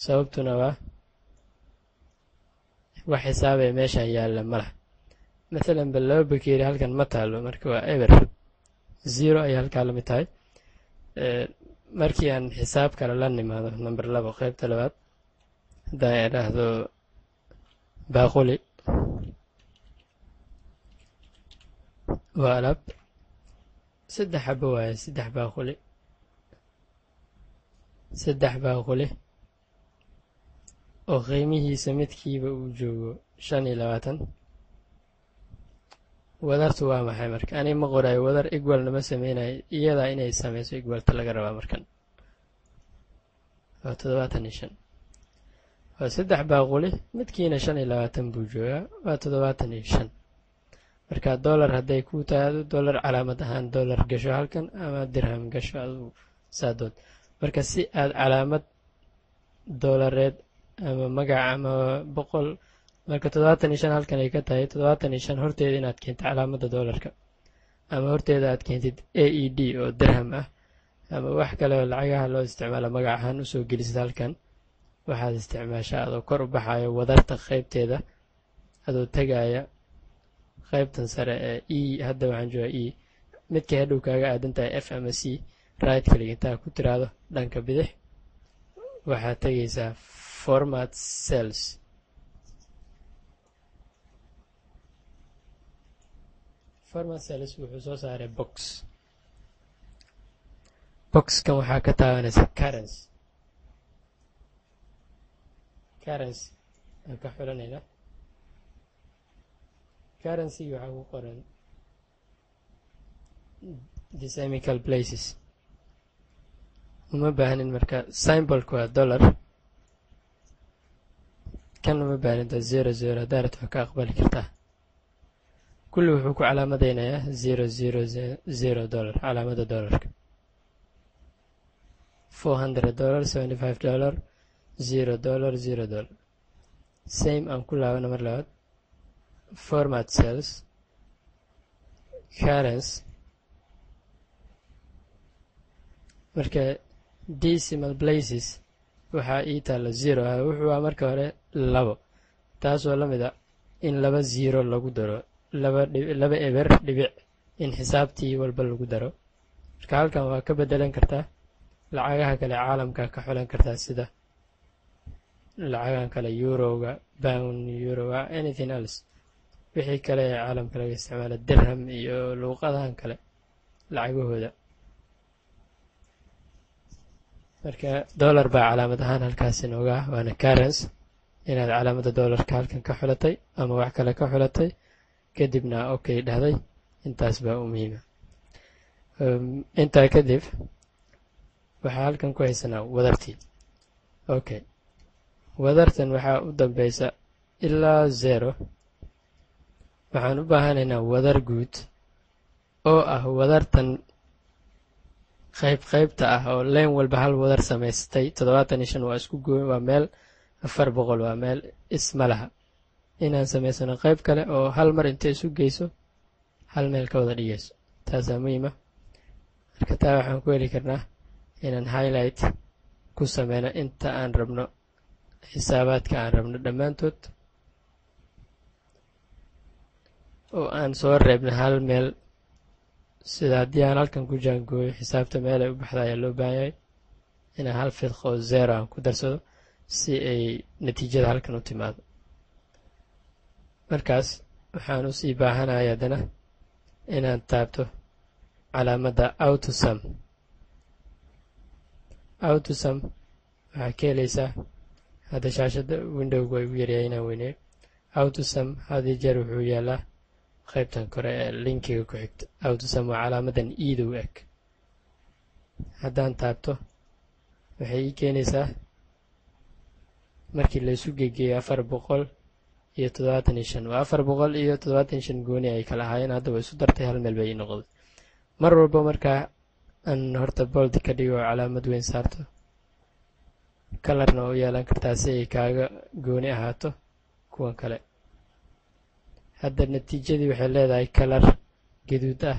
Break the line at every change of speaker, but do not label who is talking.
Sababtuna waa wax xisaabee meeshan yaalla ma lah. Mathalan ba 2 bakeeri halkan ma taalo, marka waa eber, zero ayay halkaa la mid tahay. Markii aan xisaab kale la nimaado, number 2, qaybta labaad, haddaan idhaahdo baaquli waa alaab 3 xabo waaye, 3 baaquli, 3 baaquli oo qiimihiisa midkiiba uu joogo 25, wadartu waa maxay? Marka aniga ma qoraayo wadar, equalna ma sameynayo, iyadaa inay sameyso equalta laga rabaa. Markan waa 75. Waa 3 baaquli, midkiina 25 buu joogaa, waa 75. Marka dollar hadday ku tahay, adu dollar calaamad ahaan dollar gasho halkan ama dirham gasho, adu saadood. Marka si aad calaamad dollareed ama magac ama boqol, marka 75 halkan ay ka tahay, 75 horteeda inaad keentid calaamadda dollarka ama horteeda aad keentid AED oo dirham ah ama wax kale oo lacagaha loo isticmaalo magac ahaan usoo gelisid halkan, waxaad isticmaashaa adoo kor u baxayo wadarta qaybteeda, adoo tegaya qaybtan sare ee E. Hadda waxaan joogaa E. Midkay hadhow kaaga aadan tahay F ama C, right click intaa ku tiraahdo dhanka bidix, waxaad tegaysaa format cells. Format cells wuxuu soo saaray box. Boxkan waxaa ka taabanaysa currency. Currency aan ka xulanayna. Currency waxaa ku qoran decimal places, uma baahnin. Marka symbolka waa dollar, kan uma baahnin. Zero zero haddaa rabto waa ka aqbali kartaa. Kulli wuxuu ku calaamadeynayaa 0 0 0 dollar, calaamadda dollarka, $400, $75, $0, $0. Same, aan ku laabano mar labaad format cells, currency. Marka decimal places waxaa ii taalla zero. Wuxuu aa marka hore labo, taasoo la mid a in laba zero lagu daro laba eber dhibic in xisaabtii walba lagu daro. Marka halkan waa ka bedelan kartaa, lacagaha kale caalamka ka xulan kartaa, sida lacagahan kale, euroga, pound, euro, anything else, wixii kale ee caalamka laga isticmaalo, dirham iyo luuqadahan kale lacagahooda. Marka dollar baa calaamad ahaan halkaas inooga ah, waana currency. Inaad calaamadda dollarka halkan ka xulatay ama wax kale ka xulatay, kadibna okay dhahday, intaas baa u muhiima. Intaa kadib waxaa halkan ku haysanaa wadartii. Okay, wadartan waxaa u dambeysa ilaa zero. Waxaan u baahanaynaa wadar guud oo ah wadartan qayb qaybta ah oo leen walba hal wadar samaystay. 75 waa isku gooy, waa meel, 400 waa meel, isma laha. Inaan samaysano qayb kale oo hal mar intay isu geyso hal meel ka wada dhigayso, taasaa muhiima. Marka taa waxaan ku heli karnaa inaan highlight ku sameyno inta aan rabno, xisaabaadka aan rabno dhammaantood, oo aan soo reebno hal meel. Sida haddii aan halkan ku jaangooyo xisaabta, meel ay u baxda ayaa loo baahan yahay inaan hal fidq oo zero aan ku darsado si ay natiijada halkan u timaado. Markaas waxaan usii baahanaya haddana inaan taabto calaamadda AutoSum. AutoSum waxaa ka helaysaa hadda shaashadda, windowgu ay ugu yaryahay inaan weyneeyo. AutoSum had iyo jeer wuxuu yaalaa qaybtan kore ee linkiga ku xigta. AutoSum waa calaamadan iida u eg. Haddaan taabto, waxay ii keenaysaa markii laysu gegeeyo 475. Waa 475 gooni ay kala ahaayeen, hadda way isu dartay, hal meel bay ii noqday. Mar walba markaa aan horta bold ka dhigo, calaamad weyn saarto, colorna u yeelan kartaa si ay kaaga gooni ahaato kuwan kale. Hadda natiijadii waxay leedahay color gaduud ah.